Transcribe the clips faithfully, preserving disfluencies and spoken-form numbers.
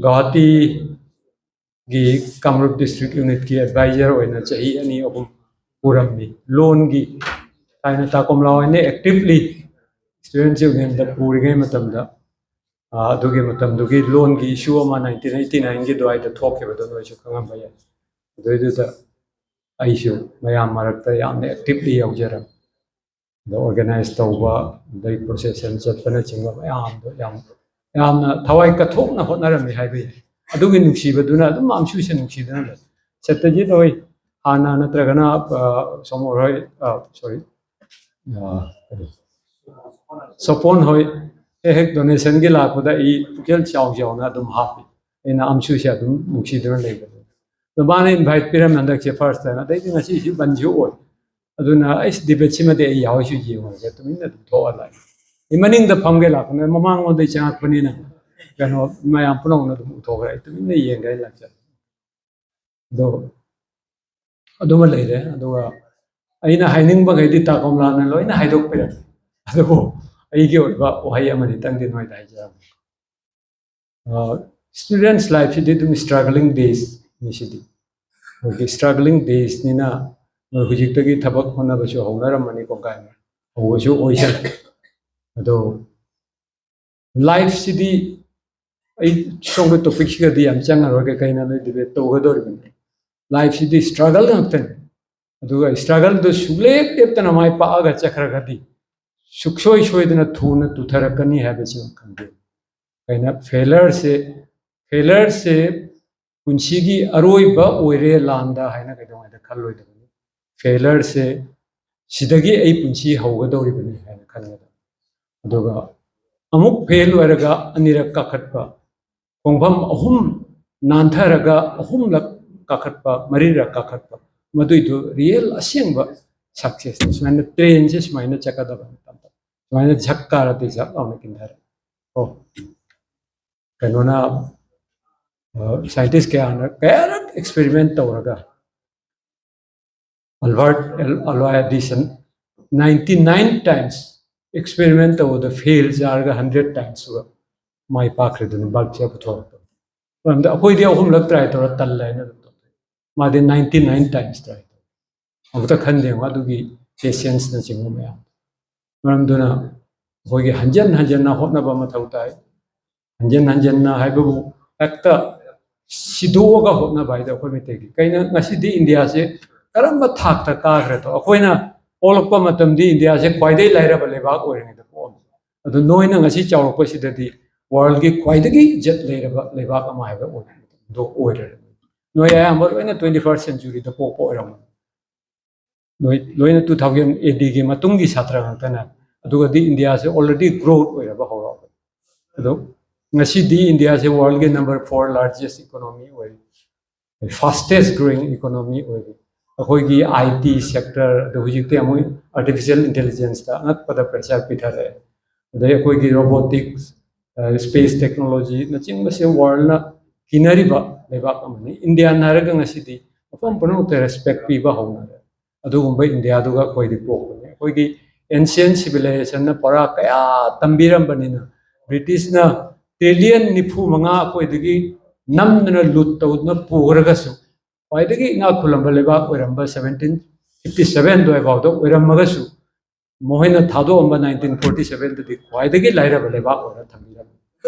ꯒꯧꯍꯥꯇꯤꯒꯤ ꯀꯥꯃꯔꯨꯞ district ꯌꯨꯅꯤꯠꯀꯤ adviser ꯑꯣꯏꯅ ꯆꯍꯤ ꯑꯅꯤ ꯑꯍꯨꯝ ꯄꯨꯔꯝꯃꯤ꯫ ꯂꯣꯟꯒꯤ ꯊꯥꯏꯅ ꯇꯥ ꯀꯣꯝꯂꯥ ꯍꯣꯏꯅ ꯑꯦꯛꯇꯤꯚꯂꯤ ꯁ꯭ꯇꯨꯗꯦꯟꯠꯁ ꯌꯨꯅꯤꯌꯟꯗ ꯄꯨꯔꯤꯉꯩ ꯃꯇꯝꯗ, ꯑ, ꯑꯗꯨꯒꯤ ꯃꯇꯝꯗꯨꯒꯤ ꯂꯣꯟꯒꯤ ꯏꯁꯨ ꯑꯃ ꯅꯥꯏꯟꯇꯤꯟ ꯑꯩꯠꯇꯤ ꯅꯥꯏꯟꯒꯤ ꯑꯗꯨꯋꯥꯏꯗ ꯊꯣꯛꯈꯤꯕꯗꯣ ꯅꯣꯏꯁꯨ ꯈꯪꯉꯝꯕ ꯌꯥꯏ꯫ ꯑꯗꯨꯏꯗꯨꯗ ꯑꯩꯁꯨ ꯃꯌꯥꯝ ꯃꯔꯛꯇ ꯌꯥꯝꯅ ꯑꯦꯛꯇꯤꯚꯂꯤ ꯌꯥꯎꯖꯔꯝꯃꯤ꯫ ꯑꯗ ꯑꯣꯔꯒꯅꯥꯏꯖ ꯇꯧꯕ, ꯑꯗꯩ ꯄ꯭ꯔꯣꯁꯦꯁꯟ ꯆꯠꯄꯅꯆꯤꯡꯕ ꯃꯌꯥꯝꯗꯣ ꯌꯥꯝ, ꯌꯥꯝꯅ ꯊꯋꯥꯏ ꯀꯠꯊꯣꯛꯅ ꯍꯣꯠꯅꯔꯝꯃꯤ ꯍꯥꯏꯕ ꯌꯥꯏ꯫ ꯑꯗꯨꯒꯤ ꯅꯨꯡꯁꯤꯕꯗꯨꯅ ꯑꯗꯨꯝ ꯑꯝꯁꯨꯁꯦ ꯅꯨꯡꯁꯤꯗꯨꯅ ꯂꯩ꯫ ꯁꯇ꯭ꯌꯖꯤꯠ ꯍꯣꯏ ꯍꯥꯟꯅ ꯅꯠꯇ꯭ꯔꯒꯅ, ꯑ, ꯁꯣꯃꯣꯔ ꯍꯣꯏ, ꯑ, ꯁꯣꯔꯤ, ꯑ, ꯀꯔꯤ? ꯁꯣꯄꯣꯟ ꯍꯣꯏ ꯍꯦꯛ ꯍꯦꯛ ꯗꯣꯅꯦꯁꯟꯒꯤ ꯂꯥꯛꯄꯗ ꯑꯩ ꯄꯨꯛꯆꯦꯜ ꯆꯥꯎ ꯆꯥꯎꯅ ꯑꯗꯨꯝ ꯍꯥꯞꯄꯤ꯫ ꯑꯩꯅ ꯑꯝꯁꯨꯁꯦ ꯑꯗꯨꯝ ꯅꯨꯡꯁꯤꯗꯨꯅ ꯂꯩꯕꯅꯦ꯫ ꯑꯗꯣ ꯃꯥꯅ ꯏꯟꯚꯥꯏꯠ ꯄꯤꯔꯝꯃꯦ ꯍꯟꯗꯛꯁꯦ ꯐꯥꯔꯁ ꯇꯥꯏꯝ꯫ ꯑꯗꯩꯗꯤ ꯉꯁꯤꯁꯤ ꯕꯟꯁꯨ ꯑꯣꯏ꯫ ꯑꯗꯨꯅ ꯑꯩꯁ ꯗꯤꯕꯦꯠꯁꯤꯃꯗꯤ ꯑꯩ ꯌꯥꯎꯔꯁꯨ ꯌꯦꯡꯉꯨꯔꯒꯦ, ꯇꯨꯃꯤꯟꯅ ꯑꯗꯨꯝ ꯊꯣꯛꯑ ꯂꯥꯛꯑꯦ꯫ ꯑꯩ ꯃꯅꯤꯡꯗ ꯐꯝꯒꯦ ꯂꯥꯛꯄꯅꯦ, ꯃꯃꯥꯡꯂꯣꯝꯗꯩ ꯆꯪꯉꯛꯄꯅꯤꯅ ꯀꯩꯅꯣ ꯃꯌꯥꯝ ꯄꯨꯝꯅꯃꯛꯅ ꯑꯗꯨꯝ ꯎꯊꯣꯛꯈ꯭ꯔꯦ꯫ ꯑꯩ ꯇꯨꯃꯤꯟꯅ ꯌꯦꯡꯒꯦ ꯍꯥꯏꯅ ꯂꯥꯛꯆꯕꯅꯦ꯫ ꯑꯗꯣ ꯑꯗꯨꯃ ꯂꯩꯔꯦ꯫ ꯑꯗꯨꯒ ꯑꯩꯅ ꯍꯥꯏꯅꯤꯡꯕꯈꯩꯗꯤ ꯇꯥ ꯀꯣꯝꯂꯥꯅ ꯂꯣꯏꯅ ꯍꯥꯏꯗꯣꯛꯄꯤꯔꯝꯃꯦ꯫ ꯑꯗꯨꯕꯨ ꯑꯩꯒꯤ ꯑꯣꯏꯕ ꯋꯥꯍꯩ ꯑꯃꯅꯤꯇꯪꯗꯤ ꯅꯣꯏꯗ ꯍꯥꯏꯖꯔꯝꯒꯦ꯫ ꯁ꯭ꯇꯨꯗꯦꯟꯠꯁ ꯂꯥꯏꯐꯁꯤꯗꯤ ꯑꯗꯨꯝ ꯁ꯭ꯇ꯭ꯔꯒꯂꯤꯡ ꯗꯦꯖꯅꯤ ꯁꯤꯗꯤ꯫ ꯑꯩꯈꯣꯏꯒꯤ ꯁ꯭ꯇ꯭ꯔꯒꯂꯤꯡ ꯗꯦꯖꯅꯤꯅ ꯍꯧꯖꯤꯛꯇꯒꯤ ꯊꯕꯛ ꯍꯣꯠꯅꯕꯁꯨ ꯍꯧꯅꯔꯝꯃꯅꯤ ꯀꯣꯡꯒꯥꯏ ꯑꯃ꯫ ꯍꯧꯕꯁꯨ ꯑꯣꯏꯁꯅꯨ꯫ ꯑꯗꯣ ꯂꯥꯏꯐꯁꯤꯗꯤ ꯑꯩ ꯁꯣꯝꯒꯤ ꯇꯣꯄꯤꯛꯁꯤꯒꯗꯤ ꯌꯥꯝ ꯆꯪꯉꯔꯣꯏꯒꯦ, ꯀꯩꯅꯣ ꯅꯣꯏ ꯗꯤꯕꯦꯠ ꯇꯧꯒꯗꯧꯔꯤꯕꯅꯤ꯫ ꯂꯥꯏꯐꯁꯤꯗꯤ ꯁ꯭ꯇ꯭ꯔꯒꯜ ꯉꯥꯛꯇꯅꯤ꯫ ꯑꯗꯨꯒ ꯁ꯭ꯇ꯭ꯔꯒꯜꯗꯨ ꯁꯨꯡꯂꯦꯞ ꯂꯦꯞꯇꯅ ꯃꯥꯏ ꯄꯥꯛꯑꯒ ꯆꯠꯈ꯭ꯔꯒꯗꯤ ꯁꯨꯡꯁꯣꯏ ꯁꯣꯏꯗꯅ ꯊꯨꯅ ꯇꯨꯊꯔꯛꯀꯅꯤ ꯍꯥꯏꯕꯁꯤ ꯈꯪꯕꯤꯌꯨ꯫ ꯀꯩꯅꯣ ꯐꯦꯂꯔꯁꯦ, ꯐꯦꯂꯔꯁꯦ ꯄꯨꯟꯁꯤꯒꯤ ꯑꯔꯣꯏꯕ ꯑꯣꯏꯔꯦ ꯂꯥꯟꯗ ꯍꯥꯏꯅ ꯀꯩꯗꯧꯉꯩꯗ ꯈꯜꯂꯣꯏꯗꯕꯅꯤ꯫ ꯐꯦꯂꯔꯁꯦ ꯁꯤꯗꯒꯤ ꯑꯩ ꯄꯨꯟꯁꯤ ꯍꯧꯒꯗꯧꯔꯤꯕꯅꯤ ꯍꯥꯏꯅ ꯈꯟꯒꯗꯕꯅꯤ꯫ ꯑꯗꯨꯒ ꯑꯃꯨꯛ ꯐꯦꯜ ꯑꯣꯏꯔꯒ ꯑꯅꯤꯔꯛ ꯀꯥꯈꯠꯄ, ꯈꯣꯡꯐꯝ ꯑꯍꯨꯝ ꯅꯥꯟꯊꯔꯒ ꯑꯍꯨꯝꯂꯛ ꯀꯥꯈꯠꯄ, ꯃꯔꯤꯔꯛ ꯀꯥꯈꯠꯄ, ꯃꯗꯨꯏꯗꯨ ꯔꯤꯌꯦꯜ ꯑꯁꯦꯡꯕ ꯁꯛꯁꯦꯁꯅꯤ꯫ ꯁꯨꯃꯥꯏꯅ ꯇ꯭ꯔꯦꯟꯁꯦ ꯁꯨꯃꯥꯏꯅ ꯆꯠꯀꯗꯕ ꯃꯇꯝꯗ ꯁꯨꯃꯥꯏꯅ ꯖꯛ ꯀꯥꯔꯗꯤ ꯖꯛ ꯂꯥꯎꯅ ꯀꯤꯟꯊꯔꯦ꯫ ꯑꯣ, ꯀꯩꯅꯣꯅ, ꯁꯥꯏꯟꯇꯤꯁ ꯀꯌꯥꯅ ꯀꯌꯥꯔꯛ ꯑꯦꯛꯁꯄꯦꯔꯤꯃꯦꯟ ꯇꯧꯔꯒ ꯑꯜꯕꯥꯔꯠ ꯑꯦꯜ-, Alva Edison ninety nine times experiment ꯇꯧꯕꯗ ꯐꯦꯜ ꯆꯥꯔꯒ ꯍꯟꯗ꯭ꯔꯦꯠ ꯇꯥꯏꯝꯁ ꯃꯥꯏ ꯄꯥꯛꯈ꯭ꯔꯦꯗꯅ ꯕꯜꯕꯁꯦ ꯄꯨꯊꯣꯔꯛꯄ꯫ ꯃꯔꯝꯗꯤ ꯑꯩꯈꯣꯏꯗꯤ ꯑꯍꯨꯝꯂꯛ try ꯇꯧꯔ ꯇꯜꯂꯦ ꯍꯥꯏꯅ ꯑꯗꯨꯝ ꯇꯧ꯫ ꯃꯥꯗꯤ ninety nine times try ꯇꯧ꯫ ꯑꯃꯨꯛꯇ ꯈꯟꯗꯦ ꯌꯦꯡꯉꯣ ꯑꯗꯨꯒꯤ patience ꯅꯆꯤꯡꯕ ꯃꯌꯥꯝ꯫ ꯃꯔꯝꯗꯨꯅ ꯑꯩꯈꯣꯏꯒꯤ ꯍꯟꯖꯟ ꯍꯟꯖꯟꯅ ꯍꯣꯠꯅꯕ ꯃꯊꯧ ꯇꯥꯏ꯫ ꯍꯟꯖꯟ ꯍꯟꯖꯟꯅ ꯍꯥꯏꯕꯕꯨ ꯍꯦꯛꯇ ꯁꯤꯗꯣꯛꯑꯒ ꯍꯣꯠꯅꯕ ꯍꯥꯏꯗꯣ ꯑꯩꯈꯣꯏ ꯃꯩꯇꯩꯒꯤ꯫ ꯀꯩꯅꯣ ꯉꯁꯤꯗꯤ ꯏꯟꯗꯤꯌꯥꯁꯦ ꯀꯔꯝꯕ ꯊꯥꯛꯇ ꯀꯥꯈ꯭ꯔꯦꯗꯣ, ꯑꯩꯈꯣꯏꯅ ꯄꯣꯛꯂꯛꯄ ꯃꯇꯝꯗꯤ ꯏꯟꯗꯤꯌꯥꯁꯦ ꯈ꯭ꯋꯥꯏꯗꯒꯤ ꯂꯥꯏꯔꯕ ꯂꯩꯕꯥꯛ ꯑꯣꯏꯔꯤꯉꯩꯗ ꯄꯣꯛꯑꯝꯃꯤ꯫ ꯑꯗꯨ ꯅꯣꯏꯅ ꯉꯁꯤ ꯆꯥꯎꯔꯛꯄꯁꯤꯗꯗꯤ worldꯒꯤ ꯈ꯭ꯋꯥꯏꯗꯒꯤ ꯏꯖꯠ ꯂꯩꯔꯕ ꯂꯩꯕꯥꯛ ꯑꯃ ꯍꯥꯏꯕ ꯑꯣꯏꯔꯦ꯫ ꯅꯣꯏ ꯑꯌꯥꯝꯕ ꯂꯣꯏꯅ twenty first centuryꯗ ꯄꯣꯛꯄ ꯑꯣꯏꯔꯝꯒꯅꯤ꯫ ꯂꯣꯏ-, ꯂꯣꯏꯅ two thousand ADꯒꯤ ꯃꯇꯨꯡꯒꯤ ꯁꯥꯇ꯭ꯔ ꯉꯥꯛꯇꯅꯦ꯫ ꯑꯗꯨꯒꯗꯤ ꯏꯟꯗꯤꯌꯥꯁꯦ already growth ꯑꯣꯏꯔꯕ ꯍꯧꯔꯛꯑꯕꯅꯤ꯫ ꯑꯗꯣ ꯉꯁꯤꯗꯤ ꯏꯟꯗꯤꯌꯥꯁꯦ worldꯒꯤ number four largest economy ꯑꯣꯏꯔꯤ, fastest growing economy ꯑꯣꯏꯔꯤ꯫ ꯑꯩꯈꯣꯏꯒꯤ IT sector, ꯑꯗꯣ ꯍꯧꯖꯤꯛꯇꯤ ꯑꯃꯨꯛ artificial intelligenceꯇ ꯑꯉꯛꯄꯗ pressure ꯄꯤꯊꯔꯛꯑꯦ꯫ ꯑꯗꯩ ꯑꯩꯈꯣꯏꯒꯤ robotics, space technologyꯅꯆꯤꯡꯕꯁꯦ worldꯅ ꯀꯤꯅꯔꯤꯕ ꯂꯩꯕꯥꯛ ꯑꯃꯅꯤ꯫ ꯏꯟꯗꯤꯌꯥꯟ ꯍꯥꯏꯔꯒ ꯉꯁꯤꯗꯤ ꯃꯐꯝ ꯄꯨꯝꯅꯃꯛꯇ respect ꯄꯤꯕ ꯍꯧꯅꯔꯦ꯫ ꯑꯗꯨꯒꯨꯝꯕ ꯏꯟꯗꯤꯌꯥꯗꯨꯒ ꯑꯩꯈꯣꯏꯗꯤ ꯄꯣꯛꯄꯅꯤ꯫ ꯑꯩꯈꯣꯏꯒꯤ ancient civilizationꯅ ꯄꯔꯥ ꯀꯌꯥ ꯇꯝꯕꯤꯔꯝꯕꯅꯤꯅ, ꯕ꯭ꯔꯤꯇꯤꯁꯅ trillion ꯅꯤꯐꯨ ꯃꯉꯥ ꯑꯩꯈꯣꯏꯗꯒꯤ ꯅꯝꯗꯅ ꯂꯨꯠ ꯇꯧꯗꯨꯅ ꯄꯨꯈ꯭ꯔꯒꯁꯨ, ꯈ꯭ꯋꯥꯏꯗꯒꯤ ꯏꯅꯥꯛ ꯈꯨꯜꯂꯝꯕ ꯂꯩꯕꯥꯛ ꯑꯣꯏꯔꯝꯕ seventeen fifty seven ꯑꯗꯨꯋꯥꯏꯐꯥꯎꯗ ꯑꯣꯏꯔꯝꯃꯒꯁꯨ, ꯃꯈꯣꯏꯅ ꯊꯥꯗꯣꯛꯑꯝꯕ nineteen forty sevenꯗꯗꯤ ꯈ꯭ꯋꯥꯏꯗꯒꯤ ꯂꯥꯏꯔꯕ ꯂꯩꯕꯥꯛ ꯑꯣꯏꯔ ꯊꯝꯕꯤꯔꯝꯃꯤ꯫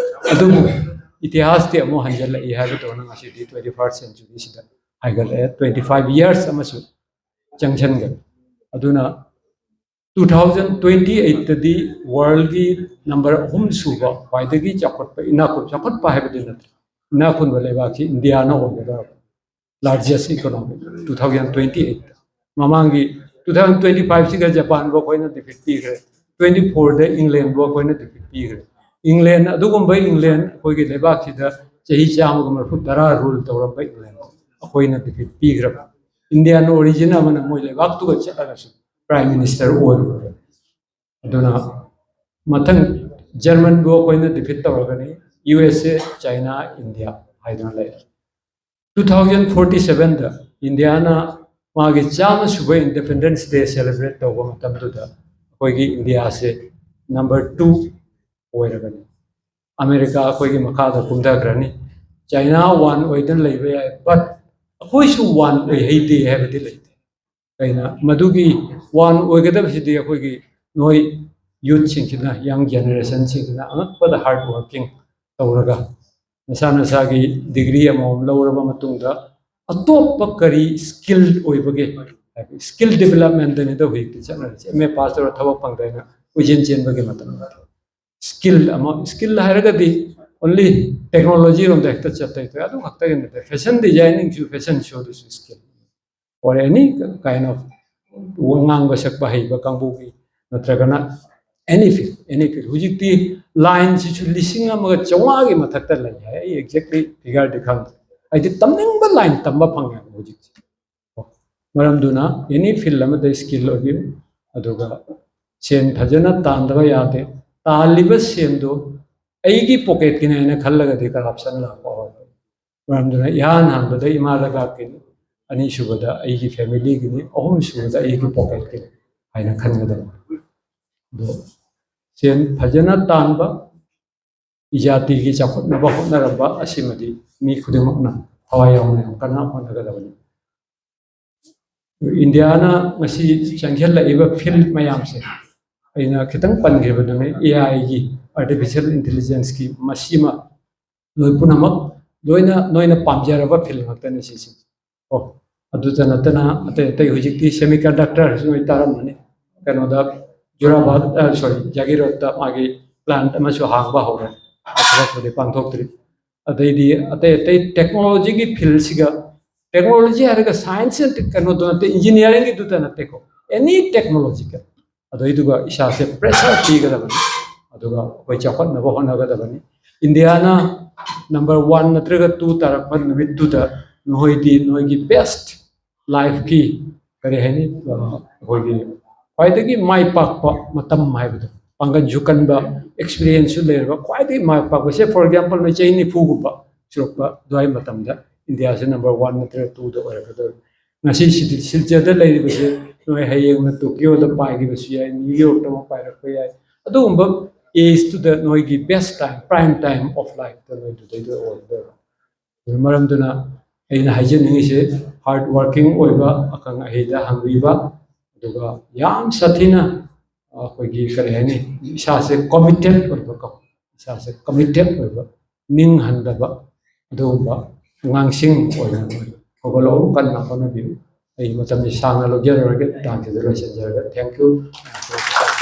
ꯑꯗꯨꯕꯨ ꯏꯇꯤꯍꯥꯁꯇꯤ ꯑꯃꯨꯛ ꯍꯟꯖꯤꯜꯂꯛꯏ ꯍꯥꯏꯕꯗꯧꯅ ꯉꯁꯤꯗꯤ twenty first centuryꯁꯤꯗ ꯍꯥꯏꯒꯠꯂꯛꯑꯦ꯫ Twenty five years ꯑꯃꯁꯨ ꯆꯪꯁꯤꯟꯈ꯭ꯔꯦ꯫ ꯑꯗꯨꯅ two thousand twenty eightꯇꯗꯤ worldꯒꯤ number ꯑꯍꯨꯝ ꯁꯨꯕ ꯈ꯭ꯋꯥꯏꯗꯒꯤ ꯆꯥꯎꯈꯠꯄ, ꯏꯅꯥꯛ ꯈꯨꯟ-, ꯆꯥꯎꯈꯠꯄ ꯍꯥꯏꯕꯗꯤ ꯅꯠꯇ꯭ꯔꯦ, ꯏꯅꯥꯛ ꯈꯨꯟꯕ ꯂꯩꯕꯥꯛꯁꯤ ꯏꯟꯗꯤꯌꯥꯅ ꯑꯣꯏꯒꯗꯧꯔꯕ꯫ Largest economy, two thousand twenty eight꯫ ꯃꯃꯥꯡꯒꯤ two thousand twenty fiveꯁꯤꯒ ꯖꯄꯥꯟꯕꯨ ꯑꯩꯈꯣꯏꯅ defeat ꯄꯤꯈ꯭ꯔꯦ꯫ Twenty fourꯗ ꯏꯪꯂꯦꯟꯕꯨ ꯑꯩꯈꯣꯏꯅ defeat ꯄꯤꯈ꯭ꯔꯦ꯫ ꯏꯪꯂꯦꯟ, ꯑꯗꯨꯒꯨꯝꯕ ꯏꯪꯂꯦꯟ ꯑꯩꯈꯣꯏꯒꯤ ꯂꯩꯕꯥꯛꯁꯤꯗ ꯆꯍꯤ ꯆꯥꯝꯃꯒ ꯃꯔꯤꯐꯨ ꯇꯔꯥ rule ꯇꯧꯔꯝꯕ ꯏꯪꯂꯦꯟ ꯑꯩꯈꯣꯏꯅ defeat ꯄꯤꯈ꯭ꯔꯕ꯫ Indian origin ꯑꯃꯅ ꯃꯣꯏ ꯂꯩꯕꯥꯛꯇꯨꯒ ꯆꯠꯂꯒꯁꯨ prime minister ꯑꯣꯏꯔꯨꯔꯦ꯫ ꯑꯗꯨꯅ ꯃꯊꯪ ꯖꯔꯃꯟꯕꯨ ꯑꯩꯈꯣꯏꯅ defeat ꯇꯧꯔꯒꯅꯤ, USA, China, India ꯍꯥꯏꯗꯨꯅ ꯂꯩꯔꯦ꯫ Two thousand forty sevenꯗ ꯏꯟꯗꯤꯌꯥꯅ ꯃꯥꯒꯤ ꯆꯥꯝꯃ ꯁꯨꯕ Independence Day celebrate ꯇꯧꯕ ꯃꯇꯝꯗꯨꯗ ꯑꯩꯈꯣꯏꯒꯤ ꯏꯟꯗꯤꯌꯥꯁꯦ number two ꯑꯣꯏꯔꯕꯅꯤ꯫ ꯑꯃꯦꯔꯤꯀꯥ ꯑꯩꯈꯣꯏꯒꯤ ꯃꯈꯥꯗ ꯀꯨꯝꯊꯈ꯭ꯔꯅꯤ꯫ ꯆꯥꯏꯅꯥ ꯋꯥꯟ ꯑꯣꯏꯗꯅ ꯂꯩꯕ ꯌꯥꯏ, but ꯑꯩꯈꯣꯏꯁꯨ ꯋꯥꯟ ꯑꯣꯏꯍꯩꯗꯦ ꯍꯥꯏꯕꯗꯤ ꯂꯩꯇꯦ꯫ ꯑꯩꯅ ꯃꯗꯨꯒꯤ ꯋꯥꯟ ꯑꯣꯏꯒꯗꯕꯁꯤꯗꯤ ꯑꯩꯈꯣꯏꯒꯤ ꯅꯣꯏ ꯌꯨꯠꯁꯤꯡꯁꯤꯅ, ꯌꯪ ꯖꯦꯅꯦꯔꯦꯁꯟꯁꯤꯡꯁꯤꯅ ꯑꯉꯛꯄꯗ ꯍꯥꯔꯗ ꯋꯥꯔꯀꯤꯡ ꯇꯧꯔꯒ ꯅꯁꯥ ꯅꯁꯥꯒꯤ ꯗꯤꯒ꯭ꯔꯤ ꯑꯃꯃꯝ ꯂꯧꯔꯕ ꯃꯇꯨꯡꯗ ꯑꯇꯣꯞꯄ ꯀꯔꯤ ꯁ꯭ꯀꯤꯜ ꯑꯣꯏꯕꯒꯦ? ꯁ꯭ꯀꯤꯜ ꯗꯤꯕꯂꯞꯃꯦꯟꯗꯅꯤꯗ ꯍꯧꯖꯤꯛꯇꯤ ꯆꯠꯅꯔꯤꯁꯦ꯫ ꯑꯦꯝ ꯑꯦ ꯄꯥꯁ ꯇꯧꯔ ꯊꯕꯛ ꯐꯪꯗꯦ ꯍꯥꯏꯅ ꯀꯣꯏꯆꯦꯟ ꯆꯦꯟꯕꯒꯤ ꯃꯇꯝ ꯅꯠꯇꯦ꯫ ꯁ꯭ꯀꯤꯜ ꯑꯃ, ꯁ꯭ꯀꯤꯜ ꯍꯥꯏꯔꯒꯗꯤ ꯑꯣꯟꯂꯤ ꯇꯦꯛꯅꯣꯂꯣꯖꯤꯔꯣꯝꯗ ꯍꯦꯛꯇ ꯆꯠꯇꯣꯏ ꯑꯗꯨ ꯈꯛꯇꯒꯤ ꯅꯠꯇꯦ꯫ ꯐꯦꯁꯟ ꯗꯤꯖꯥꯏꯅꯤꯡꯁꯨ, ꯐꯦꯁꯟ ꯁꯣꯗꯨꯁꯨ skill, or any kind of ꯉꯥꯡꯕ ꯁꯛꯄ ꯍꯩꯕ ꯀꯥꯡꯕꯨꯒꯤ ꯅꯠꯇ꯭ꯔꯒꯅ ꯑꯦꯅꯤ ꯐꯤꯜ, ꯑꯦꯅꯤ ꯐꯤꯜ꯫ ꯍꯧꯖꯤꯛꯇꯤ ꯂꯥꯏꯟꯁꯤꯁꯨ ꯂꯤꯁꯤꯡ ꯑꯃꯒ ꯆꯥꯝꯃꯉꯥꯒꯤ ꯃꯊꯛꯇ ꯂꯩ ꯍꯥꯏ꯫ ꯑꯩ ꯑꯦꯛꯖꯦꯛꯂꯤ ꯐꯤꯒꯔꯗꯤ ꯈꯪꯗ꯭ꯔꯦ꯫ ꯍꯥꯏꯗꯤ ꯇꯝꯅꯤꯡꯕ ꯂꯥꯏꯟ ꯇꯝꯕ ꯐꯪꯉꯦꯕ ꯍꯧꯖꯤꯛꯁꯦ꯫ ꯃꯔꯝꯗꯨꯅ ꯑꯦꯅꯤ ꯐꯤꯜ ꯑꯃꯗ ꯁ꯭ꯀꯤꯜ ꯑꯣꯏꯕꯤꯌꯨ, ꯑꯗꯨꯒ ꯁꯦꯟ ꯐꯖꯅ ꯇꯥꯟꯗꯕ ꯌꯥꯗꯦ꯫ ꯇꯥꯜꯂꯤꯕ ꯁꯦꯟꯗꯨ ꯑꯩꯒꯤ ꯄꯣꯀꯦꯠꯀꯤꯅꯦ ꯍꯥꯏꯅ ꯈꯜꯂꯒꯗꯤ ꯀꯔꯞꯁꯟ ꯂꯥꯛꯄ ꯍꯧꯔꯛꯄꯅꯤ꯫ ꯃꯔꯝꯗꯨꯅ ꯏꯍꯥꯟ ꯍꯥꯟꯕꯗ ꯏꯃꯥ ꯂꯩꯕꯥꯛꯀꯤꯅꯤ, ꯑꯅꯤꯁꯨꯕꯗ ꯑꯩꯒꯤ ꯐꯦꯃꯤꯂꯤꯒꯤꯅꯤ, ꯑꯍꯨꯝꯁꯨꯕꯗ ꯑꯩꯒꯤ ꯄꯣꯀꯦꯠꯀꯤꯅꯤ ꯍꯥꯏꯅ ꯈꯟꯒꯗꯕꯅꯤ꯫ ꯑꯗꯣ ꯁꯦꯟ ꯐꯖꯅ ꯇꯥꯟꯕ, ꯏꯖꯥꯇꯤꯒꯤ ꯆꯥꯎꯈꯠꯅꯕ ꯍꯣꯠꯅꯔꯝꯕ ꯑꯁꯤꯃꯗꯤ ꯃꯤ ꯈꯨꯗꯤꯡꯃꯛꯅ ꯊꯋꯥꯏ ꯌꯥꯎꯅ ꯌꯥꯝ ꯀꯟꯅ ꯍꯣꯠꯅꯒꯗꯕꯅꯤ꯫ ꯏꯟꯗꯤꯌꯥꯅ ꯉꯁꯤ ꯆꯪꯁꯤꯜꯂꯛꯏꯕ ꯐꯤꯜ ꯃꯌꯥꯝꯁꯦ ꯑꯩꯅ ꯈꯤꯇꯪ ꯄꯟꯈꯤꯕꯗꯨꯅꯤ, ꯑꯦ ꯑꯥꯏꯒꯤ, ꯑꯥꯔꯇꯤꯐꯤꯁꯤꯌꯦꯜ ꯏꯟꯇꯦꯂꯤꯖꯦꯟꯁꯀꯤ, ꯃꯁꯤꯃ ꯅꯣꯏ ꯄꯨꯝꯅꯃꯛ ꯂꯣꯏꯅ ꯅꯣꯏꯅ ꯄꯥꯝꯖꯔꯕ ꯐꯤꯜ ꯉꯥꯛꯇꯅꯤ ꯁꯤꯁꯦ꯫ ꯑꯣ, ꯑꯗꯨꯗ ꯅꯠꯇꯅ ꯑꯇꯩ ꯑꯇꯩ ꯍꯧꯖꯤꯛꯇꯤ ꯁꯦꯃꯤ ꯀꯟꯗꯛꯇꯔꯁꯨ ꯅꯣꯏ ꯇꯥꯔꯝꯃꯅꯤ꯫ ꯀꯩꯅꯣꯗ ꯖꯨꯔꯥꯕꯥꯗ, ꯁꯣꯔꯤ, ꯖꯥꯒꯤꯔꯣꯠꯇ ꯃꯥꯒꯤ ꯄ꯭ꯂꯥꯟꯠ ꯑꯃꯁꯨ ꯍꯥꯡꯕ ꯍꯧꯔꯦ꯫ ꯊꯕꯛꯄꯨꯗꯤ ꯄꯥꯡꯊꯣꯛꯇ꯭ꯔꯤ꯫ ꯑꯗꯩꯗꯤ ꯑꯇꯩ ꯑꯇꯩ ꯇꯦꯛꯅꯣꯂꯣꯖꯤꯒꯤ ꯐꯤꯜꯁꯤꯒ, ꯇꯦꯛꯅꯣꯂꯣꯖꯤ ꯍꯥꯏꯔꯒ ꯁꯥꯏꯟꯁ ꯑꯦꯟ ꯀꯩꯅꯣꯗꯣ ꯅꯠꯇꯦ, ꯏꯟꯖꯤꯅꯤꯌꯥꯔꯤꯡꯒꯤꯗꯨꯗ ꯅꯠꯇꯦꯀꯣ, ꯑꯦꯅꯤ ꯇꯦꯛꯅꯣꯂꯣꯖꯤꯀꯦꯜ꯫ ꯑꯗꯩꯗꯨꯒ ꯏꯁꯥꯁꯦ ꯄ꯭ꯔꯦꯁꯔ ꯄꯤꯒꯗꯕꯅꯤ, ꯑꯗꯨꯒ ꯑꯩꯈꯣꯏ ꯆꯥꯎꯈꯠꯅꯕ ꯍꯣꯠꯅꯒꯗꯕꯅꯤ꯫ ꯏꯟꯗꯤꯌꯥꯅ ꯅꯝꯕꯔ ꯋꯥꯟ ꯅꯠꯇ꯭ꯔꯒ ꯇꯨ ꯇꯥꯔꯛꯄ ꯅꯨꯃꯤꯠꯇꯨꯗ ꯅꯈꯣꯏꯗꯤ ꯅꯣꯏꯒꯤ ꯕꯦꯁ ꯂꯥꯏꯐꯀꯤ, ꯀꯔꯤ ꯍꯥꯏꯅꯤ, ꯑꯩꯈꯣꯏꯒꯤ ꯈ꯭ꯋꯥꯏꯗꯒꯤ ꯃꯥꯏ ꯄꯥꯛꯄ ꯃꯇꯝ ꯍꯥꯏꯕꯗꯣ, ꯄꯥꯡꯒꯜꯁꯨ ꯀꯟꯕ, ꯑꯦꯛꯁꯄꯤꯔꯤꯌꯦꯟꯁꯁꯨ ꯂꯩꯔꯕ, ꯈ꯭ꯋꯥꯏꯗꯒꯤ ꯃꯥꯏ ꯄꯥꯛꯄꯁꯦ, ꯐꯣꯔ ꯑꯦꯛꯖꯥꯝꯄꯜ, ꯅꯣꯏ ꯆꯍꯤ ꯅꯤꯐꯨꯒꯨꯝꯕ ꯁꯨꯔꯛꯄ ꯑꯗꯨꯋꯥꯏ ꯃꯇꯝꯗ ꯏꯟꯗꯤꯌꯥꯁꯦ ꯅꯝꯕꯔ ꯋꯥꯟ ꯅꯠꯇ꯭ꯔꯒ ꯇꯨꯗ ꯑꯣꯏꯔꯛꯀꯗꯧꯔꯤ꯫ ꯉꯁꯤ ꯁꯤꯗꯤ ꯁꯤꯜꯆꯔꯗ ꯂꯩꯔꯤꯕꯁꯦ, ꯅꯣꯏ ꯍꯌꯦꯡꯅ ꯇꯣꯀꯤꯌꯣꯗ ꯄꯥꯏꯈꯤꯕꯁꯨ ꯌꯥꯏ, ꯅ꯭ꯌꯨ ꯌꯣꯔꯛꯇ ꯑꯃꯨꯛ ꯄꯥꯏꯔꯛꯄ ꯌꯥꯏ꯫ ꯑꯗꯨꯒꯨꯝꯕ ꯑꯦꯖꯇꯨꯗ ꯅꯣꯏꯒꯤ ꯕꯦꯁ ꯇꯥꯏꯝ, ꯄ꯭ꯔꯥꯏꯝ ꯇꯥꯏꯝ ꯑꯣꯐ ꯂꯥꯏꯐꯇ ꯅꯣꯏꯗꯨꯗꯩꯗ ꯑꯣꯏꯒꯗꯧꯔꯕ꯫ ꯑꯗꯨꯅ ꯃꯔꯝꯗꯨꯅ ꯑꯩꯅ ꯍꯥꯏꯖꯅꯤꯡꯉꯤꯁꯦ, ꯍꯥꯔꯗ ꯋꯥꯔꯀꯤꯡ ꯑꯣꯏꯕ, ꯑꯈꯪ ꯑꯍꯩꯗ ꯍꯪꯕꯤꯕ, ꯑꯗꯨꯒ ꯌꯥꯝ ꯁꯥꯊꯤꯅ ꯑꯩꯈꯣꯏꯒꯤ ꯀꯔꯤ ꯍꯥꯏꯅꯤ, ꯏꯁꯥꯁꯦ ꯀꯣꯃꯤꯇꯦꯠ ꯑꯣꯏꯕꯀꯣ, ꯏꯁꯥꯁꯦ ꯀꯣꯃꯤꯇꯦꯠ ꯑꯣꯏꯕ, ꯅꯤꯡ ꯍꯟꯗꯕ, ꯑꯗꯨꯒꯨꯝꯕ ꯑꯉꯥꯡꯁꯤꯡ ꯑꯣꯏꯅ ꯍꯧꯒꯠꯂꯛꯎ, ꯀꯟꯅ ꯍꯣꯠꯅꯕꯤꯌꯨ꯫ ꯑꯩ ꯃꯇꯝꯁꯦ ꯁꯥꯡꯅ ꯂꯧꯖꯔꯔꯣꯏꯒꯦ, ꯇꯥꯡꯁꯤꯗ ꯂꯣꯏꯁꯤꯟꯖꯔꯒꯦ꯫ Thank you꯫